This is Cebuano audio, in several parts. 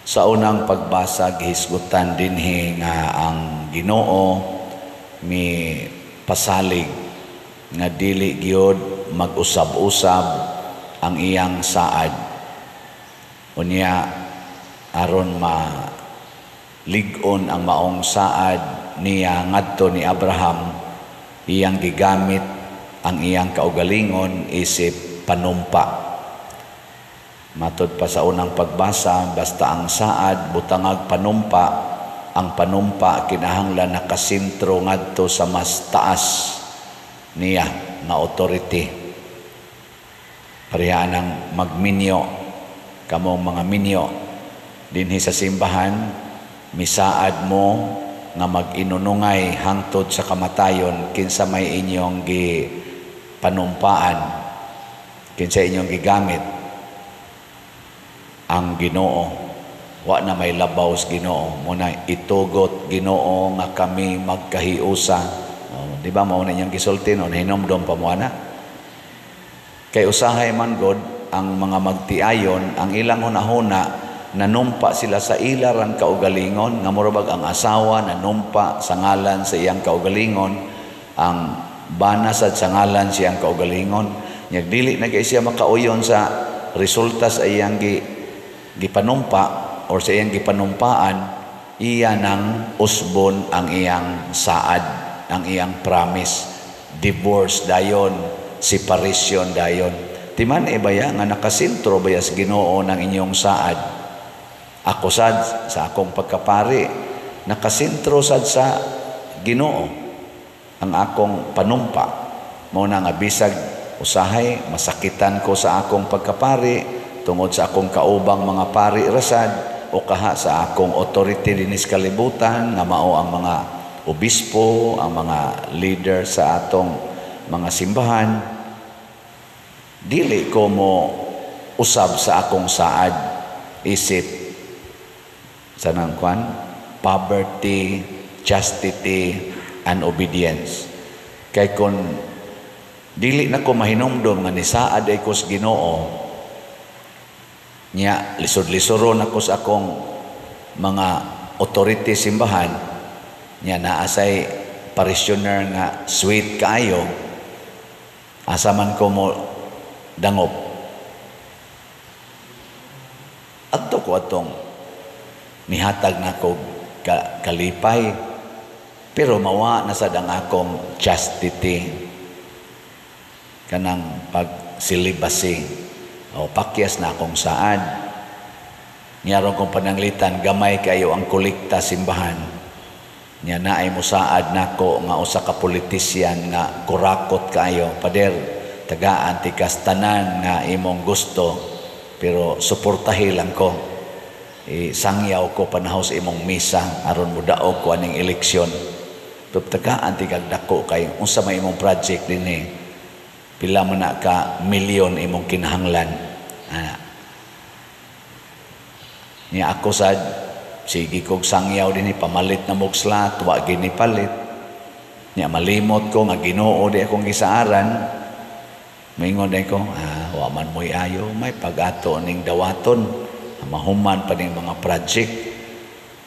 Sa unang pagbasa, gihisgutan dinhi nga ang Ginoo mi pasalig nga dili gyud mag-usab-usab ang iyang saad. Unya aron ma lig-on ang maong saad niya ngadto ni Abraham, iyang gigamit ang iyang kaugalingon isip panumpa. Matod pa sa unang pagbasa, basta ang saad butangag panumpa, ang panumpa kinahanglan nakasentro ngadto sa mas taas niya nga authority. Pareha ng magminyo, kamong mga minyo dinhi sa simbahan, misaad mo nga mag-inunungay hangtod sa kamatayon, kinsa may inyong gipanumpaan, kinsa inyong gigamit? Ang Ginoo. Wa na may labaw sa Ginoo. Muna itugot, Ginoo, nga kami magkahiusa. Oh, di ba mao na inyong gisulti no? Hinumdom pa mo ana. Kay usahay man god ang mga magtiayon, ang ilang hunahuna, nanumpa sila sa ilarang kaugalingon, nga murabag ang asawa nanumpa sa ngalan sa iyang kaugalingon, ang bana sad sa ngalan sa iyang kaugalingon. Nya dili na kay siya makauyon sa resulta sa iyang gipanumpa or sa iyang gipanumpaan, iya nang usbon ang iyang saad, ang iyang promise. Divorce dayon, separation dayon. Timan e baya nga nakasentro baya sa Ginoo ng inyong saad? Ako sad sa akong pagkapari, nakasentro sad sa Ginoo ang akong panumpa. Mao na nga bisag usahay masakitan ko sa akong pagkapari tungod sa akong kaubang mga pari rasad o kaha sa akong authority dinis kalibutan nga mao ang mga obispo, ang mga leader sa atong mga simbahan, dili ko mo usab sa akong saad isip sa nang kwan, poverty, chastity, and obedience. Kay kung dili na ko mahinumdom nga nisaad ay ko sa Ginoo, nya lisod-lisoron ako sa akong mga authority simbahan, nya naa say parishioner nga sweet kaayo, asa man ko mo dangop? Adto ko atong nihatag nako kalipay, pero mawa na sad ang akong chastity, kanang pag-celibacy o pakyas na akong saad. Niyaron kong pananglitan gamay kayo ang kolekta simbahan, nya naay musaad nako nga usa ka politisyan nga kurakot kaayo, "Pader, tagaan tikas tanan nga imong gusto, pero suportahi lang ko. Isangyaw ko panahon sa imong misa aron modaog ko aning eleksyon. Pero tagaan tikag dako kay unsa may imong project dinhi? Pila man na ka milyon imong kinahanglan?" Ana. Niya ako sad sige kog sangyaw dinhi, pamalit na mog slot, wa gini palit. Nya malimot ko nga Ginoo di akong gisaaran. Maingon day ko, "Ah, wa man mo'y ayo, may pag-ato ning dawaton, mahuman pa ning mga project."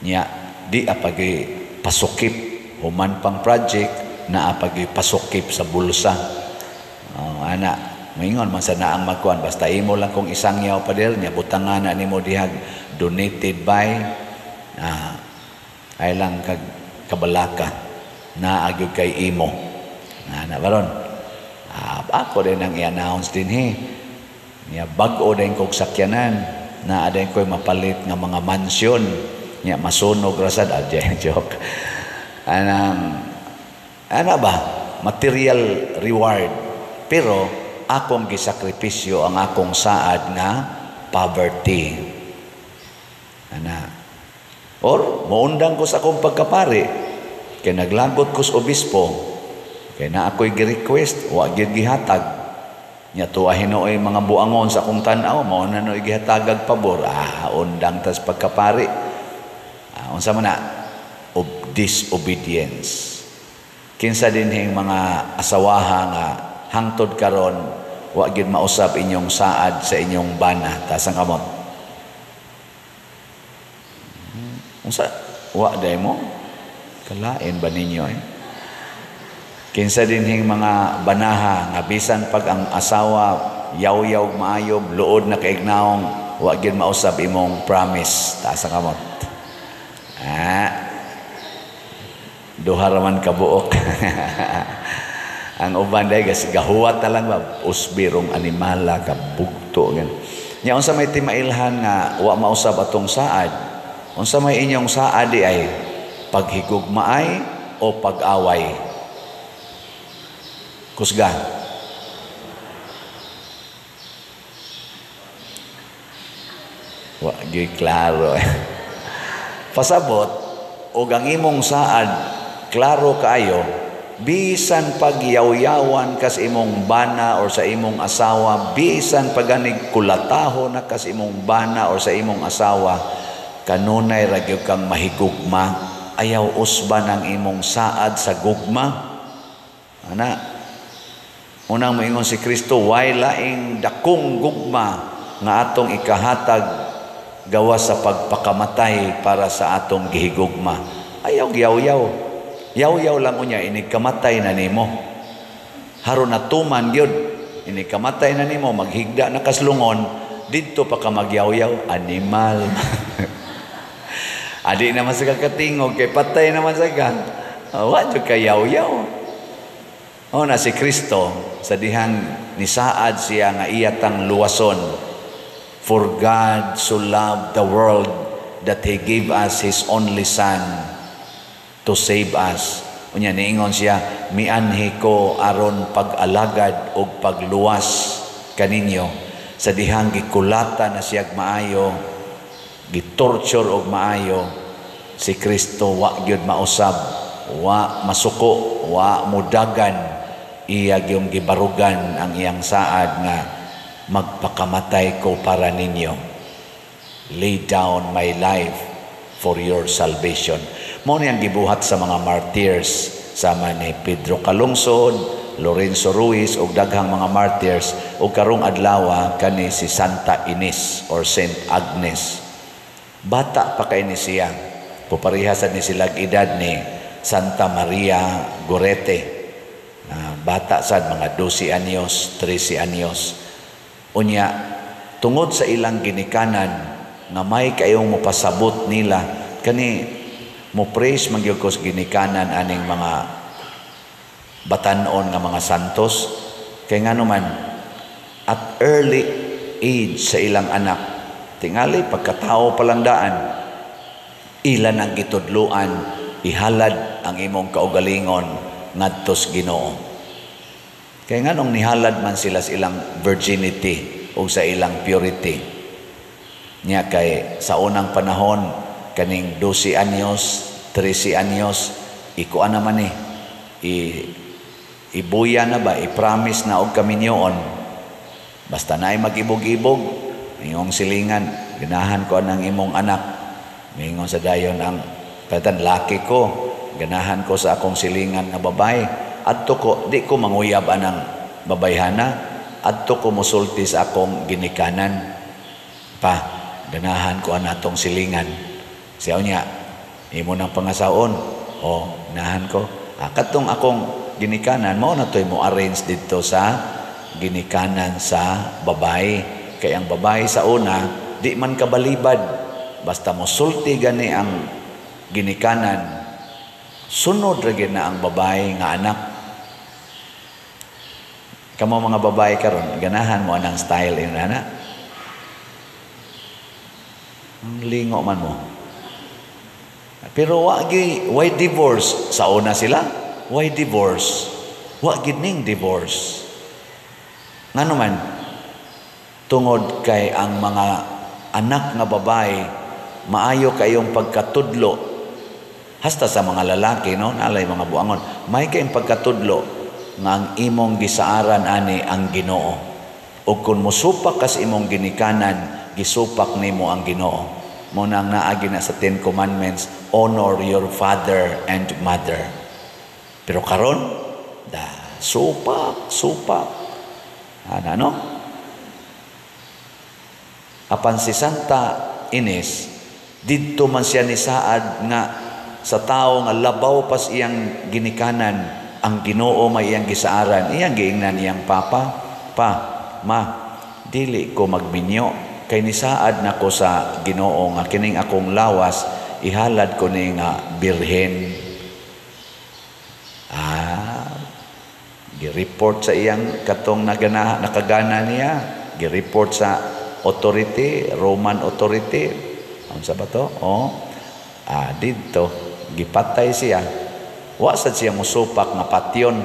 Nya di apagi pasukip, human pang project na apagi pasukip sa bulsa. Oh, ana, maingon man sa naang magkuan, "Basta imo lang kung isangyaw, pader." Nya butangan na nimo dihag "donated by", ay lang kag kabalaka naa gyud kay imo. Ana baron. Ah, ako din ang i-announce dinhi. Nya bag-o din kog sakyanan, naa din ko'y mapalit nga mga mansyon. Nya masunog ra sad, ah, joke. Anang ana ba? Material reward. Pero akong gisakripisyo ang akong saad nga poverty. Ana. Or moundang ko sa akong pagkapari kay naglagot ko sa obispo, kay na ako'y gi-request, wa gyud gihatag. Nya tuwa hinuoy mga buangon sa akong tan-aw, mao na no'y gihatagag pabor. Ah, undang tas pagkapari. Ah, unsa man na? Disobedience. Kinsa dinhing mga asawaha nga hangtod karon wa gyud mausab inyong saad sa inyong bana? Taas ang kamot. Unsa wa day mo? Kalain ba ninyo eh? Kinsa dinhing mga banaha nga bisan pag ang asawa yaw-yaw maayo, luod na kaignaong, wa gyud mausab imong promise? Taas ang kamot. Ah. Duha ra man kabuok. Ang uban day gas gahuwat na lang ba, usbirong animala ka bugto gan. Nya unsa may timailhan nga wa mausab atong saad? Unsa may inyong saad di ay paghigugmaay o pag-away? Kusga. Wa gyud klaro. Pasabot og ang imong saad klaro kaayo, bisan pagyaw-yawan kas imong bana or sa imong asawa, bisan paganig kulataho na kas imong bana or sa imong asawa, kanunay ra gyud kang mahigugma. Ayaw usban ang imong saad sa gugma. Ana, unang moingon si Kristo, way laing dakong gugma nga atong ikahatag gawas sa pagpakamatay para sa atong gihigugma. Ayaw gyaw-yaw. Yaw-yaw lang unya, inigkamatay na nimo. Haron natuman gyud, inigkamatay na nimo, maghigda na kaslungon, didto pa ka magyaw-yaw, animal. Adi naman sa kakatingog, kay patay naman sa ka. Wa jud ka yaw-yaw. O na si Kristo, sa dihang nisaad siya nga iyatang luwason. For God so loved the world that He gave us His only Son to save us. Unya niingon siya, mianhi ko aron pag-alagad og pagluwas kaninyo. Sa dihang gikulata na siyag maayo, gitorture og maayo, si Kristo wa gyud mausab, wa masuko, wa mudagan, iya gyung gibarugan ang iyang saad nga magpakamatay ko para ninyo. Lay down my life for your salvation. Mao ni ang gibuhat sa mga martyrs sama ni Pedro Calungsod, Lorenzo Ruiz ug daghang mga martyrs, ug karong adlaw kani si Santa Ines or Saint Agnes. Bata pa kay ni siya. Pupareha sad ni sila edad ni Santa Maria Gorete. Bata sad, mga 12 anyos, 13 anyos. Unya tungod sa ilang ginikanan nga may kayong mopasabot nila, kani mo praise man gyud ko sa ginikanan aning mga batan-on nga mga santos, kay ngano man at early age sa ilang anak, tingali pagkatao pa lang daan, ilan ang gitudluan, ihalad ang imong kaugalingon ngadto sa Ginoo. Kay nganong nihalad man sila sa ilang virginity o sa ilang purity. Nya kay sa unang panahon kaning 12 anyos, 13 anyos, ikuan naman ni ibuya na ba, i-promise na og kaminyoon. Basta naay mag-ibog-ibog, imong silingan, ganahan ko ang imong anak. Mingon sa dayon ang palitan, laki ko, ganahan ko sa akong silingan nga babae. Adto ko, di ko manguyab anang babayhana, adto ko mosulti sa akong ginikanan. Pa, ganahan ko ang atong silingan. Siya niya, imo nang pangasaon. O, ganahan ko. Katong akong ginikanan, mao na to'y mo arrange dito sa ginikanan sa babae. Kay ang babae sa una, di man kabalibad. Basta mosulti gani ang ginikanan, sunod ra gyud na ang babae nga anak. Kamo mga babae karon, ganahan mo anang style yun, ana? Ang lingo man mo. Pero wagi, why divorce? Sa una sila, why divorce? Wa gid ning divorce. Ngano man, tungod kay ang mga anak nga babae maayo kayong pagkatudlo. Hasta sa mga lalaki, no, nalay mga buangon, may kayong pagkatudlo nga ang imong gisaaran ani ang Ginoo. O kung mosupak kas imong ginikanan, gisupak nimo ang Ginoo. Mo nang naagi na sa 10 Commandments, honor your father and mother. Pero karon, da supak, supak. Ana, no? Apan si Santa Ines, Didto man siya ni saad nga sa tao nga labaw pas iyang ginikanan, ang Ginoo may iyang gisaaran, iyang giingnan iyang papa, "Pa, ma, dili ko magminyo kay nisaad nako sa Ginoo nga kining akong lawas ihalad ko ni nga birhen." Ah, gi-report sa iyang katong nagana, nakagana niya, gi-report sa authority, Roman authority. Unsa ba to? Oh. Ah, didto gipatay siya. Wa sad siya musupak nga patyon,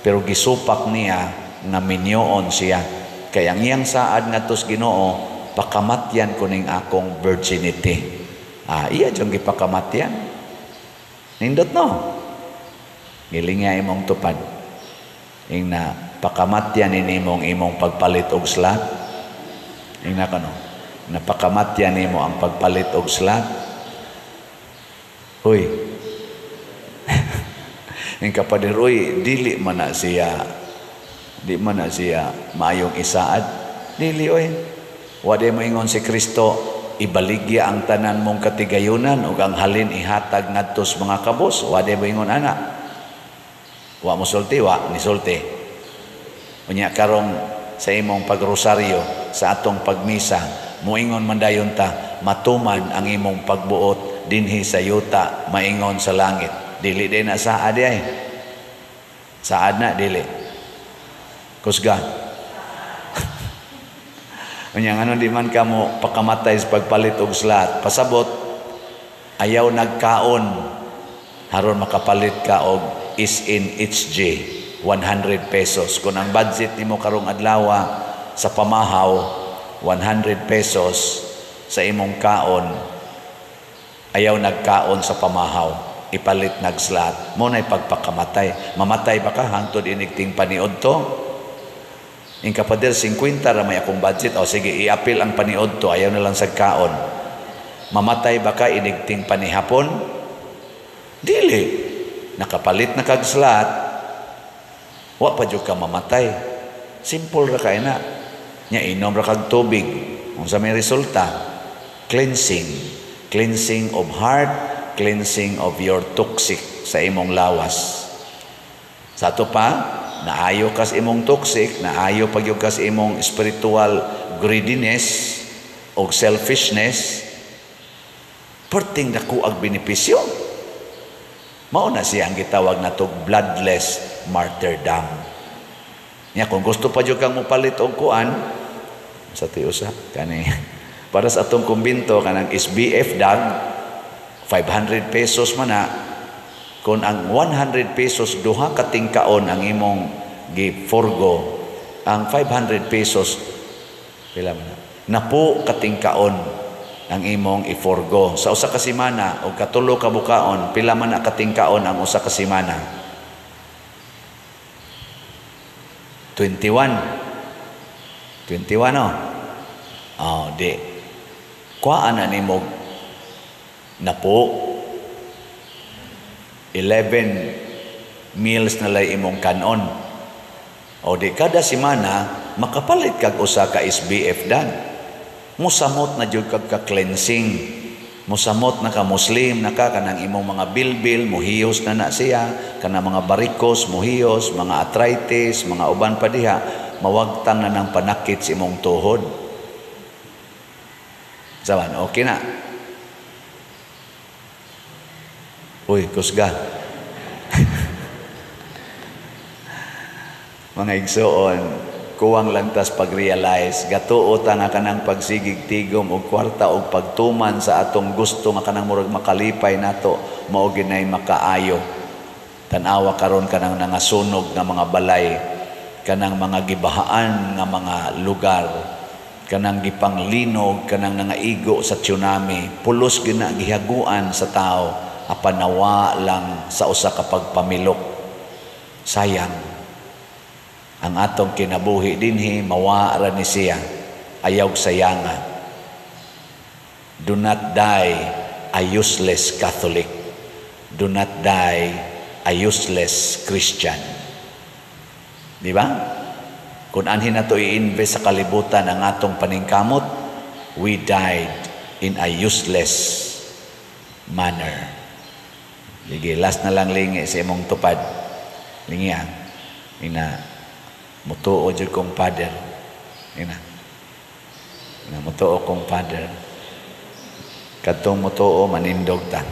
pero gisupak niya nga minyoon siya. Kay ang iyang saad ngadto sa Ginoo, "Pakamatyan ko ning akong virginity." Ah, iya jung gipakamatyan. Nindot, no? Giling nga imong tupad. Ingna, "Pakamatyan ni imong imong pagpalit og slut." Ingna ka, no? Napakamatyan nimo ang pagpalit og slut. Hoy. Ing kapader, uy, dili man na siya maayong isaad. Dili, oy. Wa mo ingon si Kristo, "Ibaligya ang tanan mong katigayunan ug ang halin ihatag ngadto sa mga kabos"? Wa mo ingon ana? Wa mo sulti, wa ni sulti. Unya karong sa imong pagrosaryo, sa atong pagmisa, moingon man dayon ta, "Matuman ang imong pagbuot dinhi sa yuta maingon sa langit." Dili din na saad ay. Saad na dili? Kusga. Unya ngano di man kamo pakamatay sa pagpalit og slut? Pasabot, ayaw nagkaon haron makapalit ka og SNHG 100 pesos. Kung ang budget nimo karong adlaw sa pamahaw 100 pesos sa imong kaon, ayaw nagkaon sa pamahaw, ipalit nag-slut mo na'y pagpakamatay. Mamatay ba ka hangtod inig ting paniod to? Ing kapader, 50 ra may akong budget. O sige, iapil ang paniod to, ayaw na lang sa kaon. Mamatay ba ka inig ting panihapon? Dili. Nakapalit na kag slut, wa pa jud ka mamatay. Simple ra kay na. Nya inom ra kag tubig. Unsa may resulta? Cleansing. Cleansing of heart, cleansing of your toxic sa imong lawas. Sa ato pa, naayo kas imong toxic, naayo pag kas imong spiritual greediness o selfishness, perting dako ang benepisyo. Mao na siya ang gitawag natog bloodless martyrdom. Nya kung gusto pa jud kang mopalit og kuan sa tiusa kani para sa atong kumbinto, kanang SBF dag 500 pesos man na, kung ang 100 pesos duha ka tingkaon ang imong gi-forgo, ang 500 pesos pila man na? Napo ka tingkaon ang imong i-forgo sa usa ka semana o katulo ka bukaon. Pila man na katingkaon ang usa ka semana? 21, 21, no? Oh, di kuhaan na nimo napo, 11 meals na lay imong kanon. O di kada semana makapalit kag usa ka SBF dan, musamot na jud kag ka-cleansing, musamot na ka, Muslim na ka, kanang imong mga bilbil muhiyos na na siya, kanang mga barikos muhiyos, mga arthritis, mga uban pa diha, mawagtang na ng panakit sa imong tuhod. Saban, okay na? Uy, kusga. Mga igsoon, kuwang lang tas pag-realize, gatuo ta nga kanang pagsigig tigom og kwarta og pagtuman sa atong gusto nga kanang murag makalipay nato, mao ginay makaayo. Tan-awa karon kanang nangasunog nga mga balay, kanang mga gibahaan nga mga lugar, kanang gipanglinog, kanang nangaigo sa tsunami, pulos gina gihaguan sa tao, apan nawa lang sa usa ka pagpamilok. Sayang ang atong kinabuhi dinhi, mawa ra ni siya. Ayaw sayanga. Do not die a useless Catholic. Do not die a useless Christian. Di ba? Kung anhin nato i-invest sa kalibutan ang atong paningkamot, we died in a useless manner. Sige, last na lang, lingi sa imong tupad. Lingi ah. Ina, mutuo jud kong father. Ina. Ina, mutuo kong father. Kadtong mutuo, manindog ta.